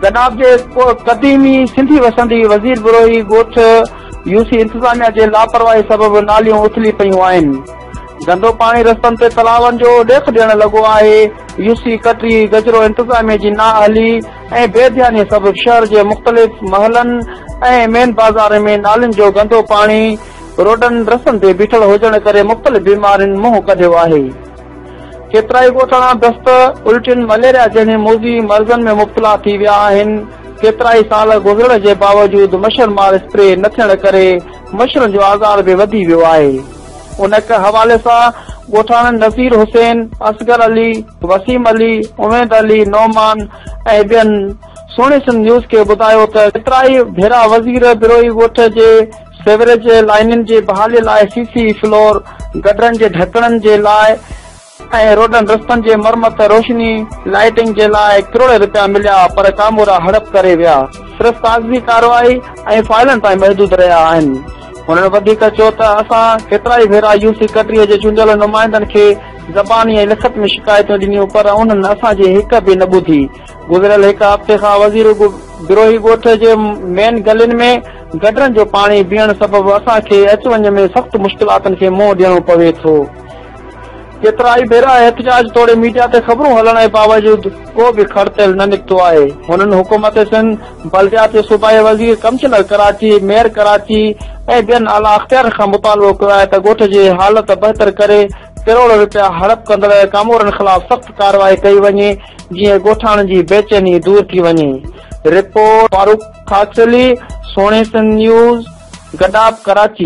گڏاپ جي قديمي سنڌي وسندي وزير بروهي ڳوٺ يو سي انتظاميا جي لاپرواهي سبب ناليون اٿلي پيون آهن. گندو پاڻي رستن تي تلاون جو ڏيک ڏيڻ لڳو آهي. يو سي ڪٽري گجرو انتظاميا جي نااهلي ۽ بي ڌياني سبب شهر جي مختلف محلن ۽ مين بازار ۾ نالين جو گندو پاڻي روڊن رستن تي بيٺل هجڻ ڪري مختلف بيمارين منهن ڪڍيو آهي. ڪيترائي ڳوٺاڻا دست، الٽين، مليريا جهڙين موذي مرضن ۾ مبتلا ٿي ويا آهن. ڪيترائي سال گذرڻ جي باوجود مڇر مار اسپري نه ٿيڻ ڪري مڇرن جو آزار به وڌي ويو آهي. ان حوالي سان ڳوٺاڻن نذير حسين، اصغر علي، وسيم علي، اميد علي، نعمان ۽ ٻين سهڻي سنڌ نيوز کي ٻڌايو ته ڪيترائي ڀيرا وزير بروهي ڳوٺ جي سيوريج لائينن جي بحالي لاء سي سي فلور، گٽرن جي ڍڪڻن جي لاء ۽ روڊن رستن جي مرمت، روشني، لائيٽنگ جي لاء ڪروڙين رپيا مليا پر ڪامورا هڙپ ڪري ويا، صرف ڪاغذي ڪارروائي ۽ فائلن تائين محدود رهيا آهن. هنن وڌيڪ چيو ته اسان ڪيترائي ڀيرا يو سي ڪٽري جي چونڊيل نمائندن کي زباني ۽ لکت ۾ شڪايتون ڏنيون پر انهن اسان جي هڪ به نه ٻڌي، گذريل هڪ هفتي کان وزير بروهي ڳوٺ جي مين گلين ۾ گٽرن جو پاڻي بيهڻ سبب اسان کي اچ وڃ ۾ سخت مشڪلاتن کي منهن ڏيڻو پوي ٿو. ڪيترائي ڀيرا احتجاج توڙي ميڊيا تي خبرون هلڻ جي باوجود ڪو به کڙ تيل نه نڪتو آهي. هنن حڪومت سنڌ، بلديات جي صوبائي وزير، ڪمشنر ڪراچي، ميئر ڪراچي ۽ ٻين اعليٰ اختيارين کان مطالبو ڪيو آهي ته ڳوٺ جي حالت بهتر ڪري ڪروڙين رپيا هڙپ ڪندڙ ڪامورن خلاف سخت ڪارروائي ڪئي وڃي جيئن ڳوٺاڻن جي بيچيني دور ٿي وڃي. رپورٽ، فاروق خاصخيلي، سهڻي سنڌ نيوز، گڏاپ، ڪراچي.